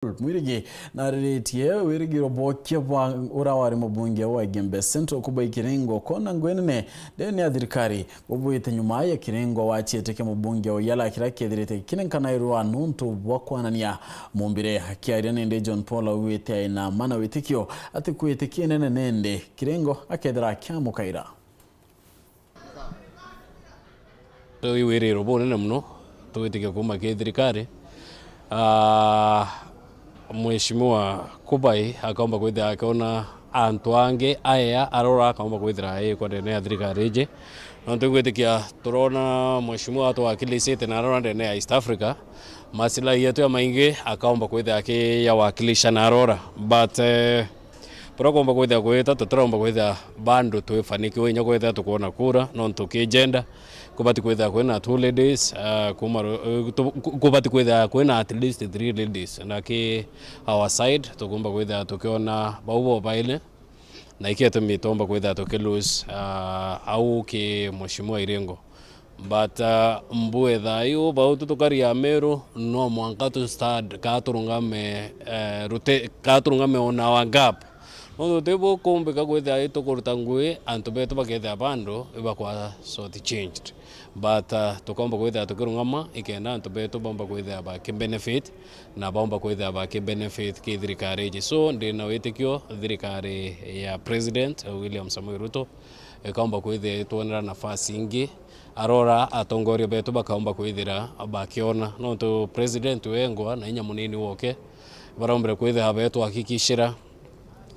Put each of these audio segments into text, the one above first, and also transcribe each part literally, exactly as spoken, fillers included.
Mwirigi nariritie wirigiro bwokia bwa ura wari mubunge wa Igembe Central Kubai Kirengo kona ngwenene ndene ya thirikari. Bubwite nyuma ya Kirengo wachite kia mubunge wa Yala kiria kethirite kinenkanairwa nuntu bwa kwanania mumbire. Akiaria nende John Paul augite aina mana witikio ati kwitikia nene nende Kirengo akethira akiamukaira. Twi wiriro bunene muno twitikia kuma ki thirikari. Ah, Mheshimiwa Kubai akaumba kwithira akiona antu angi aea arora akaumba kwithira aikwa ndene ya thirikari iji. Nontu ngwitikia turona Mheshimiwa atwakilisite na arora ndene ya East Africa, masilahi yetu ya maingi akaumba kwithira akiyawakilisha na arora. But, eh, buria kuumba kwithira gwita, tutiromba kwithira bandu twifanikiwe inya kwithira tukwona kura, nontu ki gender, kubati kwithira kwina two ladies, ah, kuma ru-, eh, tu-, ku-, kubati kwithira kwina at least three ladies, na ki our side, tukumba kwithira tukiona bau bobaile, na iki gitumi tuumba kwithira tuki lose, ah, au ki Mheshimiwa Irengo. But, ah, mbue thayu bau tu tukari Ameru, no mwanka tu stand, ka turungame, eh, rute-, ka turungame on our gap. Nontu ti bukumbika kwithira itukuruta ngui, antu betu bakethira bandu ibakwa short changed. But, ah, tukomba kwithira tukirungama ikenda antu betu bomba kwithira baki benefit, na bomba kwithira baki benefit ki thirikari iji. So, ndina witikio thirikari ya President William Samoei Ruto ikaumba kwithira itwonera nafasi ingi, arora atongoria betu bakaumba kwithira bakiona. Nontu President wengwa na inya munini woke, barombire kwithira betwahakikishira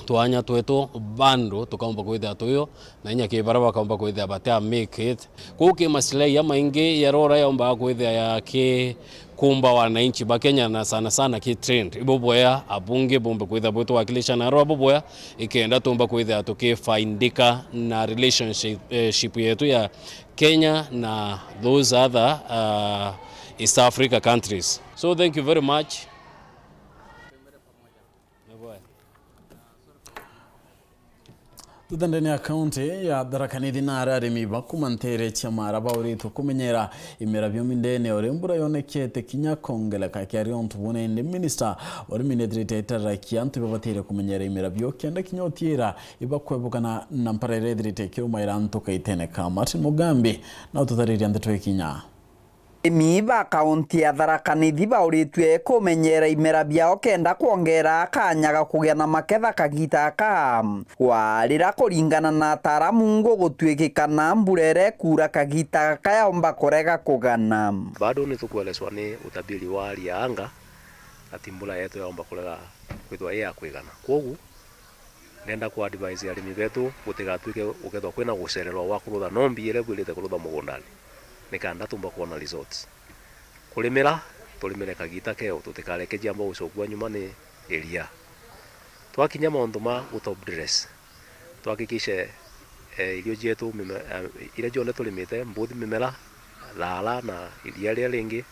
twanya twetu bandu tukaumba kwithira tuyo, na inya ki baria bakaumba kwithira batia make it. Kuu ki masilahi jamaingi jarora yaumbaga kwithira yaki kumba wananchi ba Kenya, na sana sana ki trend. Ibo bwea abunge bumbe kwithira bwitwakilisha na arora bubwea ikenda tumba kwithira tukifaindika na relationship, eh, ship yetu ya Kenya na those other, uh, East Africa countries. So thank you very much. Tuthendene ya kaunti ya Tharaka Nithi na aria arimi ba kuma ntere cia Mara bauritwe kumenyera imera bio mindene uri mbura yonekete kinya kongeleka kiaria untu buna, indi minista wa urimi nethirite aitararakia antu ibabatire kumenyera imera bio kenda kinya utiira ibakwebukana na mpara iria ithirite ikirumaira antu kaitene ka. Martin Mugambi na ututariria ndeto ikinya. Arimi ba kaunti ya Tharaka Nithi bauritue kumenyera imera biao kenda kwongera kanya ga kugia na maketha kagita aka. Kwarira kuringana na ataaramu, ngugutuikikana mbura iria ikuura kagita gaka yaumba kurega kugana. Bado ni tukuelezwa ni utabiri wa hali ya anga ati mbura yetu yaumba kurega kwithwa i ya kwigana. Kwogu, ndenda ku advise arimi betu gutigatuike gukethwa kwina gucererwa gwa kurutha nombi iria bwirite kurutha mugundani, nikenda tumba kwona results. Kurimira, turimire kagita keo, tutikareke jiamba gucokua nyuma ni iria. Twakinya mauntu ma gu top dress, tuhakikishe, eh, irio jietu, mime-, eh, iria jonthe turimite, mbuthi, mimera, thaara na iria riria ringi,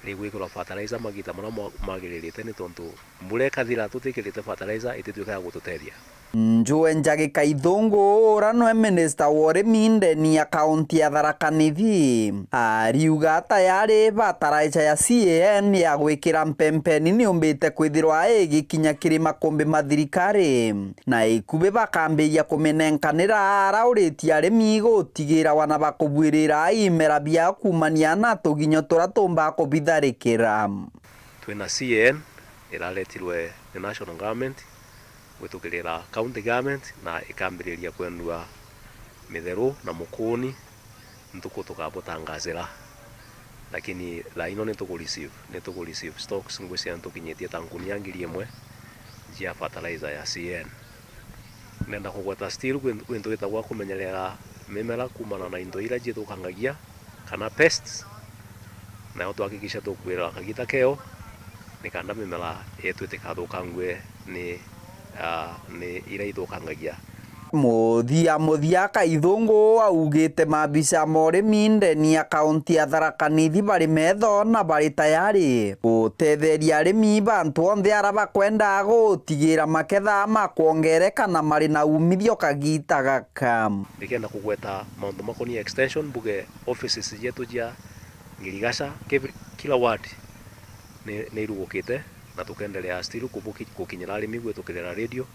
rigwikirwa fertilizer magita maria ma-, magiririte, ni tontu mbura ikathira tutikirite fertilizer itituika ya gututethia. Njue Njagi Kaithungu, uria nwe minista wa urimi ndeni ya kaunti ya Tharaka Nithi, ariuga tayari fertilizer ya C A N ya gwikira mpempeni niumbite kwithirwa igikinya kiri makumbi ma thirikari, na ikubi bakambiria kuminenkanira, arauritie arimi gutigira wana bakubuirira imera biao kuumania na tuginyo turia tuumba kubitharikira. Twina C A N iraretirwe ni National Government gwitukirira County Government na ikambiriria kwendua Mitheru na Mukuni ntuku tukabutangazira. Lakini thaa ino nituku receive, nituku receive stocks, ngwiciria nitukinyitie ta nkunia ngiri imwe cia fertilizer ya C A N. Nenda kugweta still kwi, kwi into itagwa kumenyerera mimera kumana na into iria jithukangagia kana pests, nayo twahakikisha tukwirira kagita keo, ni kenda mimera yetu itikathukangwe ni, ah, ni iria ithukangagia. Muthia muthia, Kaithungu augite maabisa ma urimi ndeni ya kaunti ya Tharaka Nithi bari metho na bari tayari gutetheria arimi bantu onthe ara bakwenda gutigira maketha makwongereka na mari na umithio kagita gaka. Ndikenda kugweta mauntu makonie extension, mbuge offices cietu cia Ngirigaca, kevri-, kila ward ni, ni irugukite, Na tukendelea still kubuki-, gukinyira arimi gwitukirira radio,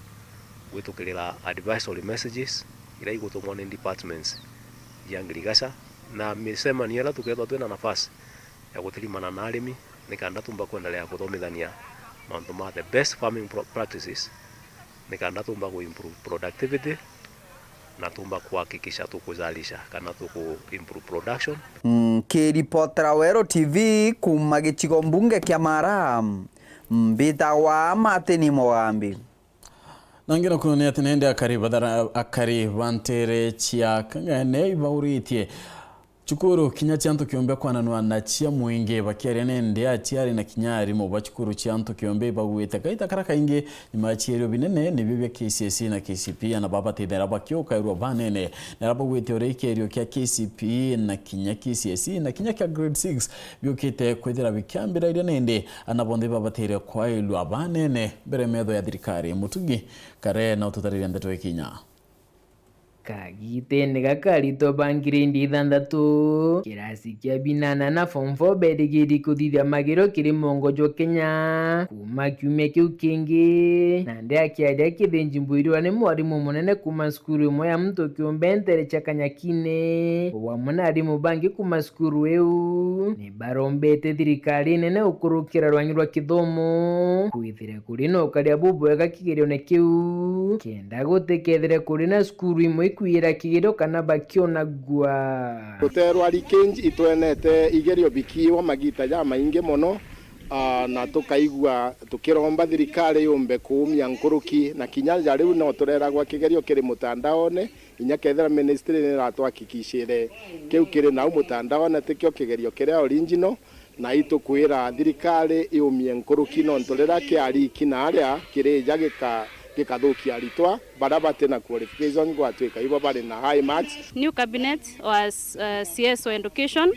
gwitukirira advisory messages iria igutumwa ni departments ya ngirigaca, na micemanio iria tukethwa twina nafasi ya gutirimana na arimi, nikenda tumba kwendelea kuthomithania mauntu ma the best farming pro-, practices, nikenda tumba ku improve productivity, na tumba kuhakikisha tukuzalisha kana tuku improve production. Nkiripotera Weru T V kuuma gicigo mbunge kia Mara, mbitagwa Martin Mugambi. Na ngino kuu ni ati nende akari bathara-, akari ba ntere cia Kang'ene ibauritie cukuru kinya cia antu kiumbe kwananwa na cia mwingi. Bakiaria nende aciari na kinya arimu ba cukuru cia antu kiumbe ibauite kaita kara kaingi nyuma ya cierio binene nibio bia K C S E na K C P E, ana babatithera bakiukairwa banene. Nara bauite uria ikierio kia K C P E na kinya K C S E na kinya kia grade six biukite kwithira bikiambiraria nende, ana bonthe babateire kwailwa banene mbere metho ya thirikari. Mutugi Kare na ututariria ndeto ikinya. Kagitene gaka aritwa ba ngiredi ithanthatu, kirasi kia binana na form four berigiri kuthithia magerio kiri mwongo jwa Kenya kuuma kiumia kiu kingi. Nandi akiaria Kithinji Mbwirwa ni mwarimu munene kuuma cukuru imwe ya muntu kiumbe ntere cia Kanyakine, o amwe na arimu bangi kuuma cukuru iu, ni barombete thirikari nene gukurukira rwangi rwa kithomo kwithire kuri na ukaria bubwega kigerione kiu, kenda gutikethire kuri na cukuru imwe ikwiyira kigerio kana bakionagua. Ruteere rwa Rikinji itwenete igerio bikiiwa magita jamaingi mono, ah, na tukaigua tukiromba thirikari yumbe kuumia nkuruki, na kinya ja riu no tureragwa kigerio kiri mutandaone, inya kethira ministry ni iratwakikishire kiu kiri nau mutandaone tikio kigerio kiria original, na itukwira thirikari iumie nkuruki, nontu riria kiariki na aria kirija gika-, gikathukia aritwa baria bati na qualification gwatuika ibo bari na high marks. New cabinet was, uh, C S O education,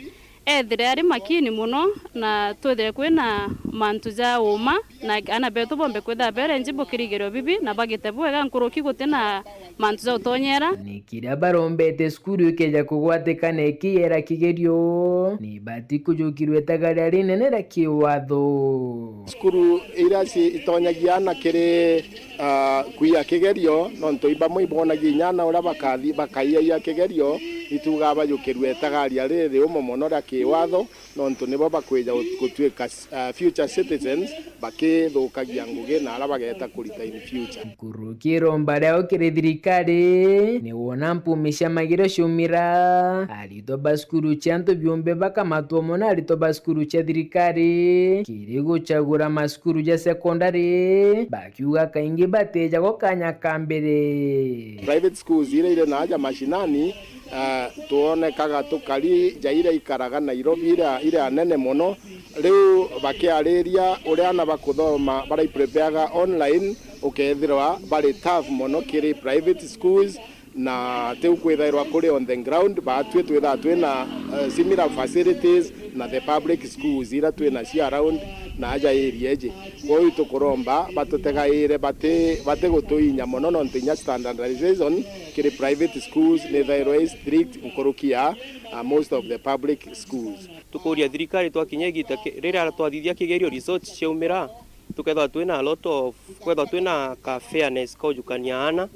ethire ari makini mono, na twithire kwina mantu ja uma, na ana betu bombe kwithira berenji bukirigerio bibi na bagite bwega nkuruki guti na mantu ja utonyera. Ni kiria barombete cukuru ikeja kugwatikana ikiyera kigerio, ni bati kujukirwe itaga ria rinene ria kiwatho. Cukuru iria ci-, itonyagia ana kiri, ah, kuiya kigerio, nontu ibamwe ibonagia inya ana uria bakathi-, bakaiyaia kigerio, itugaa bajukirwe itagaria riri riumo mono ria kiwatho, nontu nibo bakwija gut-, gutuika, ah, future citizens, bakithukagia ngugi na aria bageta kurita in future. Nkuruki iromba riao kiri thirikari, ni wona mpumi cia magerio ciaumira, aritwa ba cukuru cia antu biumbe bakamatwa mono aritwa ba cukuru cia thirikari, kiri gucagura macukuru ja sekondari, bakiuga kaingi batijagwa kanya ka mbere. Private schools iria iri na aja mashinani, ah, twonekaga tukari ja iria ikaraga Nairobi, iria, iria nene mono. Riu bakiariria uria ana bakuthoma baraiprepareaga online, ukethirwa bari tough mono kiri private schools, na tiu kwithairwa kuri on the ground, batwi twithaa twina, eh, similar facilities na the public schools iria twinacio around na aja area iji. Kwou tukuromba batutegaire bati, bati gutuinya mono, nontu inya standardization kiri private schools nithairwa i strict nkuruki ya, ah, most of the public schools. Tukuria thirikari twakinya igita ki-, riria twathithia kigerio results ciaumira, tukethwa twina a lot of, kwethwa twina ka fairness ka ujukania ana,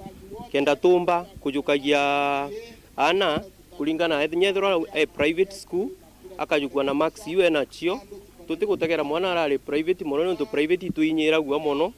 kenda tumba kujukagia ana kuringana na ethirwa e private school, akajukua na marks iu enacio. Tutigutegera mwana arari private mono, niuntu private itwinyiragua mono.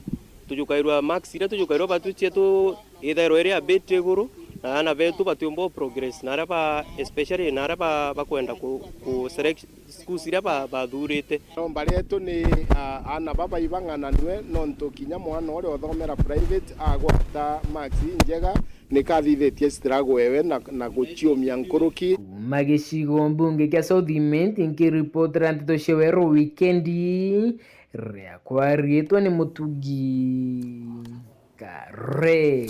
Tujukairwa marks iria tujukairwa batu cietu ithairwa iri a bit iguru, na ana betu batiumba u progress, na aria ba, especially na aria ba, bakwenda ku, ku select schools iria ba, bathurite. Iromba rietu ni, ah, ana baba ibang'ananue, nontu kinya mwana uria uthomera private agwata marks injega, nikathithitie struggle ewe na, na guciumia nkuruki. Kuuma gicigo mbunge kia South Imenti, nkiripotera nteto cia Weru Wikendi, riakwa riitwa ni Mutugi Kare.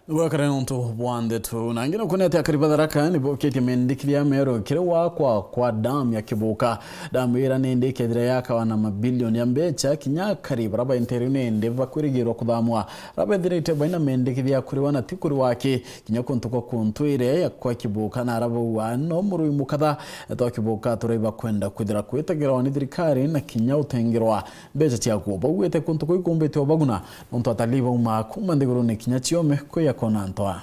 Gwakare nontu bwa ndeto. Na ngina kunete akari ba Tharaka ni boketie mendikithia meru kiri wakwa kwa dam ya Kibuka. Dam ira nindi ikethira yakawa na mabilioni ya mbecha, kinya akari bara baentere nindi bakwirigirwa kuthamwa. Bara bethirite baina mendikithia kuriwa na ti kuri waki, kinya kuntu kwa kuntwire ya kwa Kibuka na arabauga no murui mukatha twa Kibuka turai bakwenda kwithira kwitagirwa ni thirikari na kinya utengerwa mbecha ciakuo. Baugite kuntu kuu ikumbite ubaguna, nontu atalii bauma kuuma nthigurune kinya ciome kwija kwona ntwa.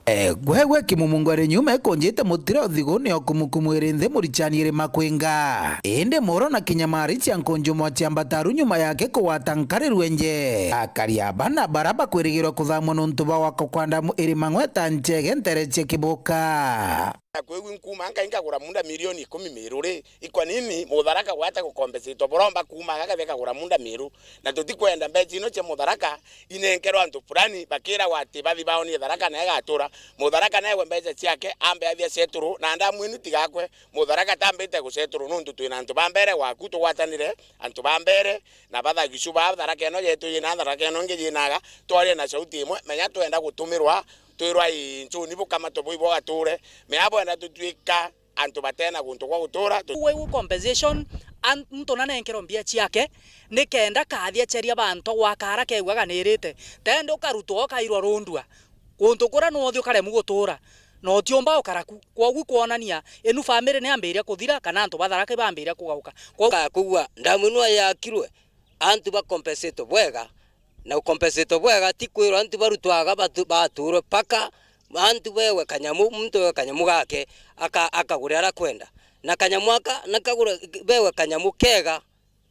Eh, gwegwe kimumungwere nyuma ikunjite mutira uthiguni o kumukumwiri nthi murichani iri makwinga. Indi muro na kinya mari cia nkunju mwa ciambataru nyuma yake kugwata nkari rwenje. Akari aba na bara bakwirigirwa kuthamwa nontu bwa gwakwa kwa ndamu iri mang'weta nchege ntere cia Kibuka. Na kwigua nkuuma nkai nkagura munda milioni ikumi Meru ri, ikwa nini Mutharaka gwata gukombesitwa buromba kuuma gagathe kagura munda Meru? Na tutikwenda mbecha ino cia Mutharaka inenkerwa antu fulani, bakiragwa ati bathi baonie Tharaka na igatura. Mutharaka negwe mbecha ciake, ambe athia seturu, na ndamu inu tigakwe. Mutharaka tambite guseturu nontu twina antu ba mbere gwaku, tugwatanire antu ba mbere, na bathagicu ba Tharaka ino yetu yina, Tharaka ino ingi yinaga, twarie na sauti imwe, menya twenda gutumirwa, twirwa ii nchuni bukama tubui bwagature, mea bwenda tutwika antu batena guntu gwa gutura. Tu- Weu compensation, an-, muntu nanenkerwa mbia ciake, ni kenda kathi aceria bantu gwakara kegua ganirite. Tende ukarutwa ukairwa rundua, guntu kuria nwothi ukaremu gutura, na utiumba ukara ku. Kwogu kwonania inu family ni ambiria kuthira, kana antu ba Tharaka ibambiria kugauka. Kwogu kakugua ndamu inu yakirwe, antu ba compensate bwega, na ukompensitwe bwega, ti kwirwa antu barutwaga batu-, baturwe paka antu bewe kanyamu, muntu bewe kanyamu gake, aka-, akagure ara kwenda. Na kanyamu aka, na kagure, bewe kanyamu kega,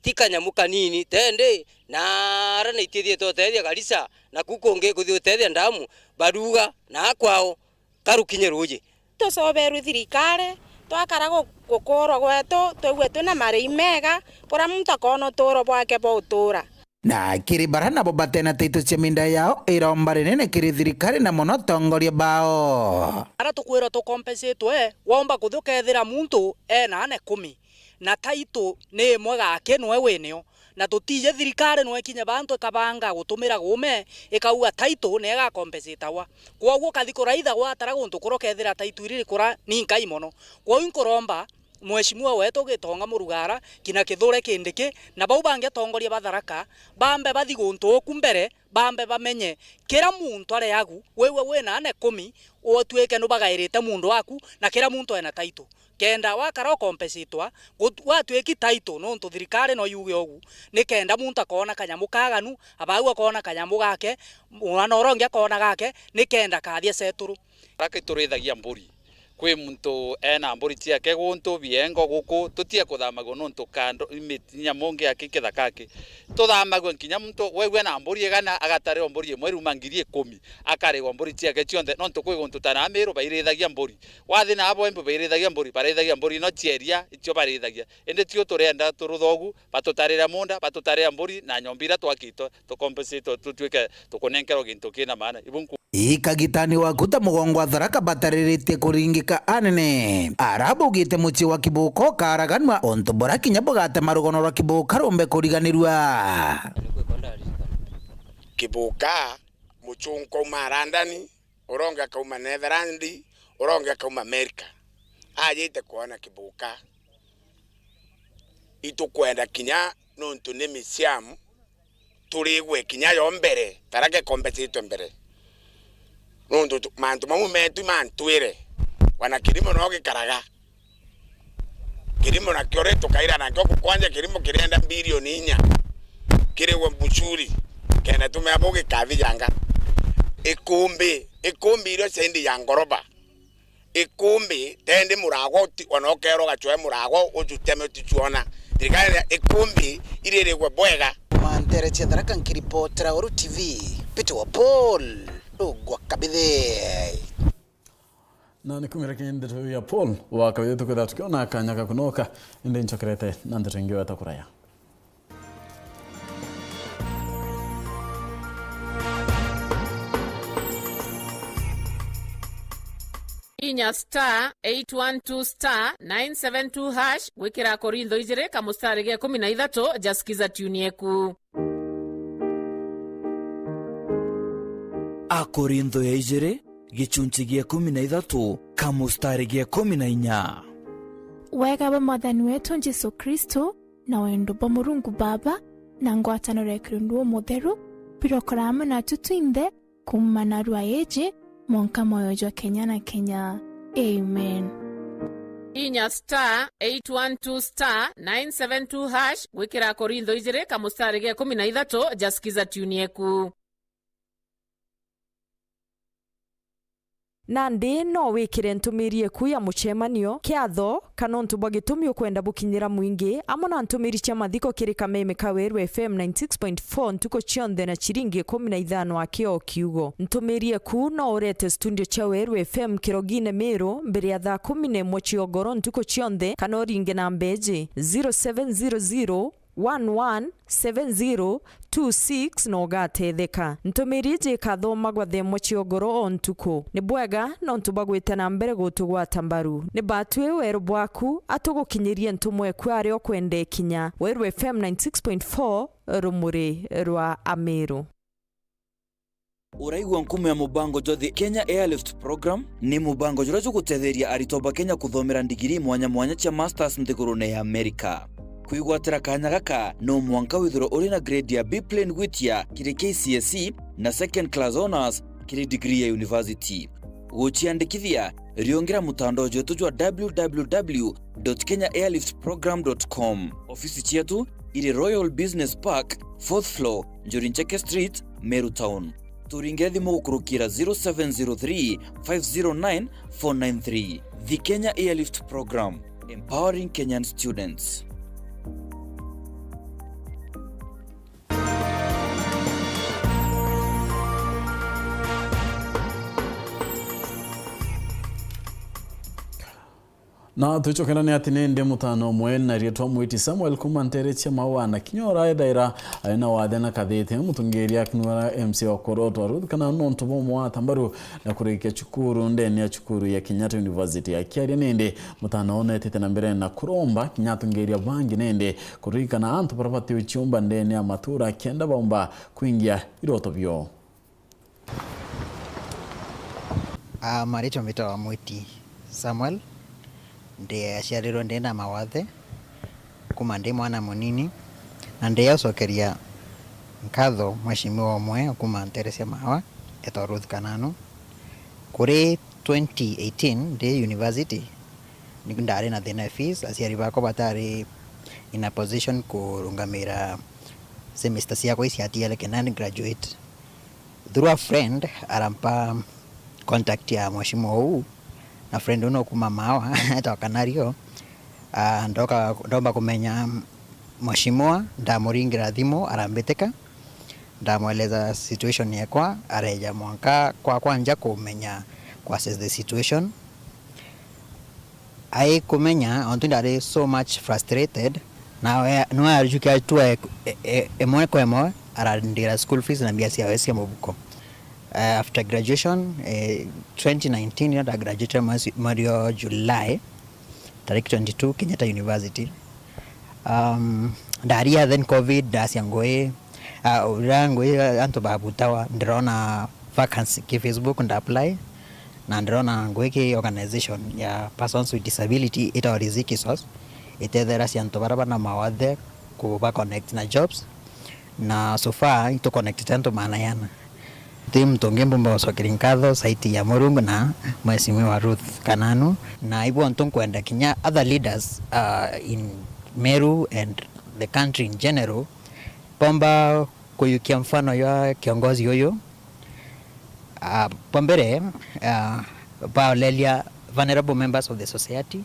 ti kanyamu kanini, tendi, na ara naitithiete utethia Garissa, na ku kungi kuthi utethia ndamu, baruga, na akwao, karukinye ruuji. Tucoberwe thirikari, twakara gu-, gukurwa gwetu, twigue twina marei mega, kuria muntu akoona uturo bwake bwa utura. Na kiri bara nabo batena taito cia minda yao, iromba rinene kiri thirikari na mono atongoria bao. Ara tukwirwa tukompensitwe, waumba kuthi ukethira muntu ena ana ikumi, na taito ni imwe gake nwe winio, na tutiji thirikari nwe ikinye bantu ikabanga gutumira gume, ikauga taito ni igakompensitawa. Kwoguo ukathi kuraitha gwatara guntu kuria ukethira taito iri rikura ni nkai mono. Kwoguo inkuromba Mheshimiwa wetu Gitonga Murugara, kina Kithure Kindiki, na bau bangi atongoria ba Tharaka, bambe bathi guntu uku mbere, bambe bamenye kira muntu ari agu, wiwe wina ana ikumi, utwike nubagairite muntu waku, na kira muntu ena taito. Kenda wakara ukompesitwa, gut-, gwatwiki taito, nontu thirikari no yuge ugu, ni kenda muntu akoona kanyamu kaganu, abau akoona kanyamu gake, mwana uria ungi akoona gake, ni kenda kathia seturu. Tharaka iturithagia mburi. Kwi muntu ena mburi ciake guntu biengo guku, tutie kuthamagua nontu kando, imi-, nyamu ngi aki kithaka aki. Tuthamagua nkinya muntu wegua na mburi igana, agatarirwa mburi imwe iruma ngiri ikumi, akarigwa mburi ciake cionthe, nontu kwi guntu ta na Miru bairithagia mburi. Wathi na abo Embu bairithagia mburi, barithagia mburi ino cia iria, icio barithagia. Indi tio turenda turuthogu, batutarire munda, batutarire mburi na nyomba iria twakitwe, tukompensitwe, tutwike tukunenkerwa gintu kina maana. Ibu nku- Ikagitani waku ta mugongo wa Tharaka batariritie kuringika anene. Arabaugite mucii wa Kibuka ukaraganua untu bura kinya bugatema rugono rwa Kibuka rumbe kuriganirua. Kibuka, mucunku uma London, uronge akauma Netherland, uronge akauma America. Ajite kwona Kibuka. Itukwenda kinya nontu ni misiamu, turigwe kinya yo mbere, Tharaka ikombesitwe mbere. Nontu tu-, mantu mau metu mantwire, wana kirimo no gikaraga. Kirimo nakio ri tukaira nakio kukwanja kirimo kirienda mbilioni inya. Kirigwe Buchuri, kenda tumea bu gikathijanga. Ikumbi, ikumbi irio ciendi ya ngoroba. Ikumbi, tendi muragwa uti-, ona ukerwa ugacwe muragwa ucuteme uticuona. Thirikari ya ikumbi iririgwe bwega. Mantere cia Tharaka nkiripotera Uru T V, Peter wa Paul, Rugwa Kabithi. Na ni kumira ki ndeto ya Paul wa Kabithi tukwithira tukiona kanya ga kunoka, indi nchokerete na ndeto ingi weta kuraya. Inya star eight one two star nine seven two hash gwikira Korintho ijiri kamustari ga ikumi na ithatu ja Skiza tune yeku. Akorintho ya ijiri, gicunci gia ikumi na ithatu, kamustari gia ikumi na inya. Wega bwa Mwathani wetu Jesu Kristo, na wendo bwa Murungu Baba, na ngwataniro ya Kirundu Umutheru, birokora amwe natu twinthe, kuuma narua iji, mwanka mwoyo jwa kenya na kenya. Amen. Inya star eight one two star nine seven two hash gwikira Akorintho ijiri kamustari ga ikumi na ithatu, ja sikiza tune yeku. Nandi no wikire ntumiri eku ya mucemanio, kiatho, kana untu bwa gitumi ukwenda bukinyira mwingi, amwe na ntumiri cia mathiko kiri kameme ka Weru F M ninety six point four ntuku cionthe na ciringi ikumi na ithano aki o kiugo. Ntumiri eku no urete studio cia Weru F M kirogine Miru mbere ya thaa kumi na imwe cia ugoro ntuku cionthe, kana uringe namba iji, zero seven zero zero, one one seven zero two six na ugatetheka. Ntumiri iji ikathomagwa thaa imwe cia ugoro o ntuku. Ni bwega nontu bwa gwita na mbere gutugwata mbaru. Ni batwi weru bwaku, atugukinyirie ntumwa eku aria ukwenda ikinya. Weru F M ninety six point four, rumuri rwa Amiru. Uraigua nkumo ya mubango jwa The Kenya Airlift Program? Ni mubango juria jugutetheria aritwa ba Kenya kuthomera ndigiri mwanya mwanya cia masters nthigurune ya Amerika. Kwigwatira kanya gaka, no mwanka withirwe uri na grade ya B plain gwitia kiri K C S E na second class honours kiri degree ya university. Guciandikithia, riungira mutandao jwetu jwa w w w dot kenya airlift program dot com. Ofisi cietu iri Royal Business Park, fourth floor, Njuri Ncheke Street, Meru Town. Turingire thimu gukurukira zero seven zero three, five zero nine, four nine three. The Kenya Airlift Program, empowering Kenyan students. Na twicokera ni ati ni ndi mutano umwe na rietwa mwiti Samuel kuma ntere cia Maua, na kinya uraethaira ari na wathe na kathiti, mutongeria akinwara M C wa Korotwa Ruth kana nontu bwa umwata mbaru na kurikia cukuru ndene ya cukuru ya Kenyatta University. Akiaria nindi, mutano onetete na mbere na kuromba kinya atongeria bangi nindi kuririkana antu baria bati uciumba ndene ya matura kenda baumba kwingia iroto bio. Aa, maritwa mbitawa Mwiti Samuel. Ndiaciarirwe ndi na mawathe kuma ndi mwana munini, na ndiacokeria nkatho mheshimiwa umwe kuma ntere cia Maua, etwa Ruth Kananu. Kuri twenty eighteen ndi university, ni ndari na thina ya fees, aciari bakwa batari in a position kurungamira semester ciakwa ici atiere kenda ni graduate. Through a friend arampa contact ya mheshimiwa uu, na friend uu no kuma Maua, etagwa Kanario. Ah, ndoka, ndomba kumenya mheshimiwa, ndamuringira thimu, arambitika, ndamweleza situation yakwa, areja mwanka kwa kwanja kumenya ku assess the situation. Aikumenya, ontu ndari so much frustrated, nawe, niwe ajukia tu e-, e-, e-, imwe kwa imwe, arandira school fees na mbia ciawe cia mubuko. Eh, after graduation, eh, twenty nineteen, ndio ndagraduate mwezi, mweri wa July, tariki twenty-two, Kenyatta University. Um, ndaria then covid, ndacia ngui, ah, uria ngui, ah, antu babutawa, ndirona vacancy ki Facebook, nda apply, na ndirona ngui ki organization ya persons with disability, itawa Riziki Source, itetheracia antu baria bana mawathe kuba connect na jobs, na so far itu connectete antu maana yana. Ti muntu ungi mbumba gucokeria nkatho saiti ya Murungu na Mheshimiwa Ruth Kananu, na ibu untu nkwenda kinya other leaders, uh, in Meru and the country in general, bomba kuyukia mfano jwa kiongozi uyu. Ah, bwa mbere, ah, baoleria vulnerable members of the society,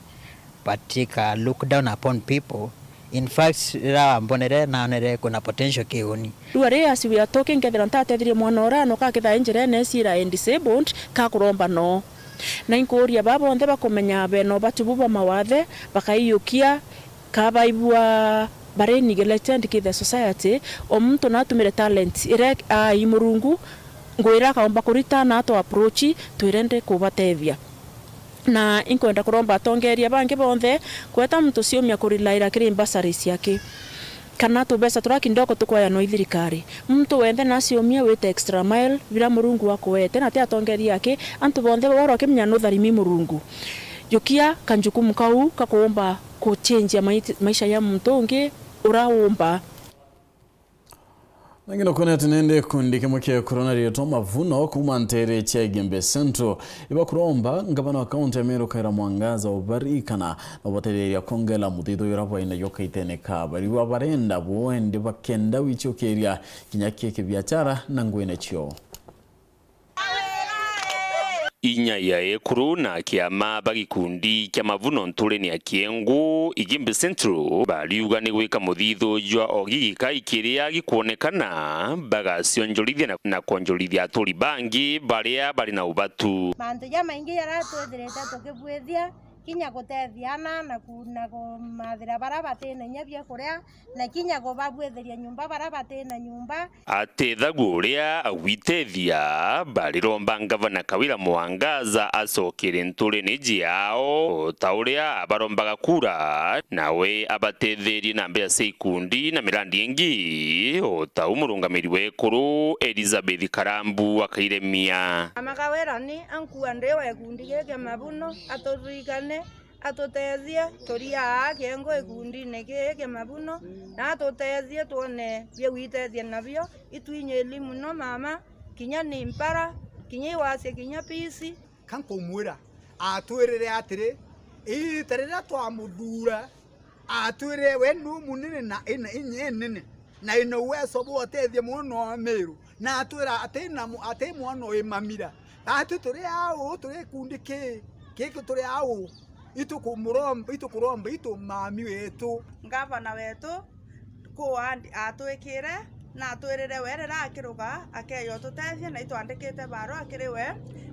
but ika look down upon people. In fact, riria wambonere, naonere kuna potential kiuni. Riu ari as we are talking, kethira ntatethirie mwana uria anoka akithaa njirene, cira e disabled, kakuromba no. Na inkuuria baa bonthe bakumenya bena ubati bu bwa mawathe, bakaiyukia, ka baibua bari neglected ki the society, o muntu natumire talent iria ai Murungu, ngwira akaomba kurita na atwa approach, twire ndi kubatethia. Na inkwenda kuromba atongeria bangi bonthe, kweta muntu ciumia kurilaira kiri mbasaris ciake. kana tubeca turia kindoko tukwayanwa i thirikari. Muntu wenthe naciumie wite extra mile, bira Murungu akuete, na ti atongeria aki, antu bonthe boro akimenya no tharimi Murungu. Jukia kanjukumu kau kakuumba kuchenjia mait-, maisha ya muntu ungi ura uumba. Nangi nukwonete nindi gikundi kimwe kia ekuru na riitwa Mavuno kuuma nteere cia Igembe Central ibakuromba ngavana wa kaunti ya Meru Kawira Mwangaza ubarikana na ubatetheria kwongela muthithio uria bwainayo kaitene ka bariwa barenda bwendi bakenda wichukiria kinya kia kibiachara na ngwine cio. Inya ya ekuru na kiama ba gikundi kia Mavuno nturene ya Kiengu, Igembe Central, bariuga ni gwika muthithio jwa ogigi kai kiria gikwonekana bagacionjorithia na, na kwonjorithia aturi bangi baria bari na ubatu. Mantu jamaingi jaria twithirite tukibwithia, kinya gutethia ana na ku-, na kumathira baria batina inya biakuria, na kinya kubabwithiria nyumba baria batina nyumba. Atethagua uria agwitethia, bariromba ngavana Kawira Mwangaza acokere nturene jiao, o ta uria abarombaga kura, nawe abatetherie na mbeca cia ikundi na mirandi ingi, o ta u murungamiri wa ekuru Elizabeth Karambu akairemia. Mama Kawira ni ankua ndi wa gikundi giki kia Mavuno, aturirikane, atutethie, turi aa Kiengu gikundine giki kia Mavuno, na atutethie twone bia gwitethia nabio. Itwinyiri muno mama, kinya ni mpara, kinya iwacia, kinya pisi. Ka nkumwira, atwirire atiri, igiita riria twamuthuura, atwirire we ni umunene na ina inya inene, na ina uwezo bwa utethia muno wa Meru, na atwira ati na mu-, ati mwana wi mamira. Atwi turi au, turi gikundi ki, giki turi au, itukumuromba, itukuromba, itu mami wetu. Ngavana wetu, ku andi-, atwikire, na atwirire we riria akiruga, akeja ututethia, na itwandikite barua kiri we,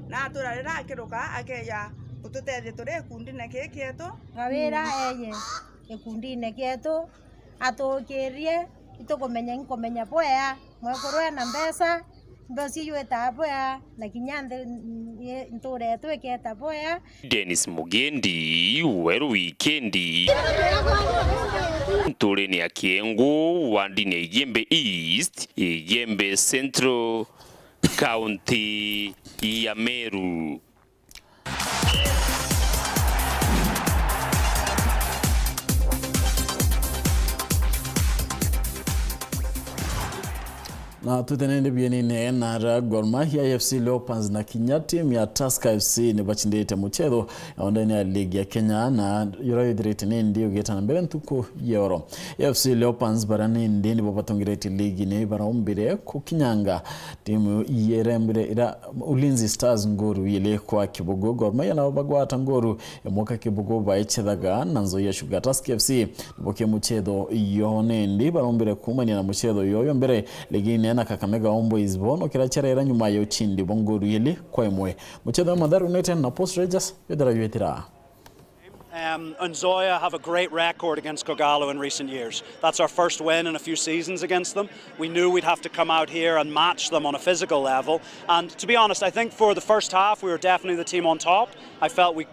na atwira riria akiruga, akeja ututethia turi gikundine giki kietu. Kawira eje gikundine gietu, atukirie, itukumenya, inkumenya bwea, mwekuru ena mbeca, mbeca iyuitaa bwea, na kinya nthi, ntura yetu iketa bwea. Dennis Mugendi, Weru Wikendi. Nturene ya Kiengu, wandini ya Igembe East, Igembe Central, County ya Meru. Na twite nindi bienine na ra Gor Mahia, A F C Leopards na kinya timu ya Tusker F C ni bachindite muchetho ya ndani ya ligi ya Kenya, na yura yithirite nindi ugita na mbere ntuku ya oro. A F C Leopards bara nindi nibo batongirete ligi ni baraumbire kukinyanga timu irembire ira Ulinzi Stars ngoru ili kwa kibugu. Gor Mahia nabo bagwata ngoru imwe ka kibugu baichethaga na Nzoia Sugar. Tusker F C nibo ki muchetho yo nindi barombire kuumania na muchetho yoyo mbere ligine na Kakamega Homeboyz bono kira charera nyuma ya uchindi bwa ngoru ili kwa imwe. Muchetho wa Mathare United na Post Rangers yethira yetira. Um, Nzoia have a great record against K'Ogalo in recent years. That's our first win in a few seasons against them. We knew we'd have to come out here and match them on a physical level. And to be honest, I think for the first half, we were definitely the team on top. I felt we,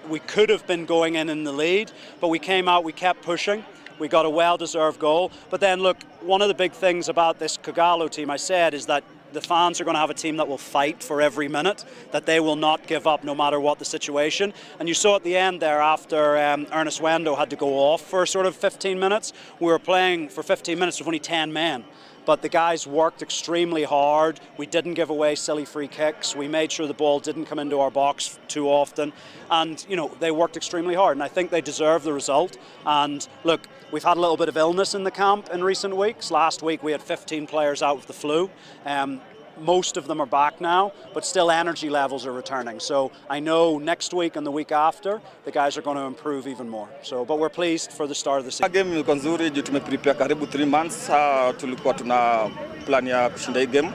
we could have been going in in the lead, but we came out, we kept pushing. We got a well-deserved goal. But then, look, one of the big things about this K'Ogalo team, I said, is that the fans are gonna have a team that will fight for every minute, that they will not give up no matter what the situation. And you saw at the end there, after, um, Ernest Wendo had to go off for sort of fifteen minutes, we were playing for fifteen minutes with only ten men. But the guys worked extremely hard. We didn't give away silly free kicks. We made sure the ball didn't come into our box too often. And, you know, they worked extremely hard. And I think they deserve the result. And look, we've had a little bit of illness in the camp in recent weeks. Last week we had fifteen players out with the flu. Um, most of them are back now, but still energy levels are returning. So I know next week and the week after, the guys are gonna improve even more. So, but we're pleased for the start of the season. Game ilikuwa nzuri juu tumeprepare karibu three months. Ah, tulikuwa tuna plan ya kushinda hii game.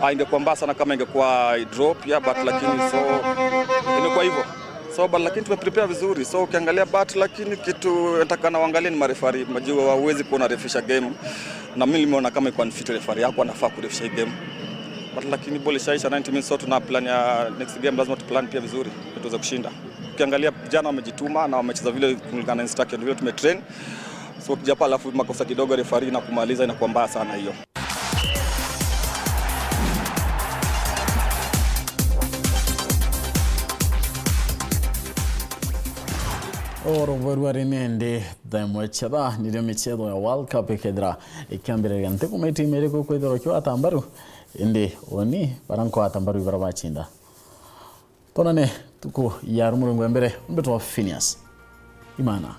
Ah, ingekuwa mbaya sana kama ingekuwa draw pia, but lakini so imekuwa hivyo. So, but lakini tumeprepare vizuri. So ukiangalia, but lakini kitu nataka na uangalie ni marefari, majuu hawezi kuwa unarefisha game. Na mimi nimeona kama iko unfit referee yako anafaa kurefisha hii game. But lakini ball ishaisha ninety minutes, so tuna plan ya next game, lazima tuplan pia vizuri ili tuweze kushinda. Ukiangalia vijana wamejituma na wamecheza vile kulingana na instruction vile tumetrain. So kijapa, alafu makosa kidogo referee na kumaliza, inakuwa mbaya sana hiyo. Oro bwerua ri nindi thaa imwe cia thaa nirio michetho ya World Cup ikethira ikiambiriria. Ntikumenya timu iriku kwithirwa ikiwata mbaru, indi uni bara nkwata mbaru ibara bacinda. Twonane tuku ya rumurungu ya mbere. Mbitwa Phineas Imana.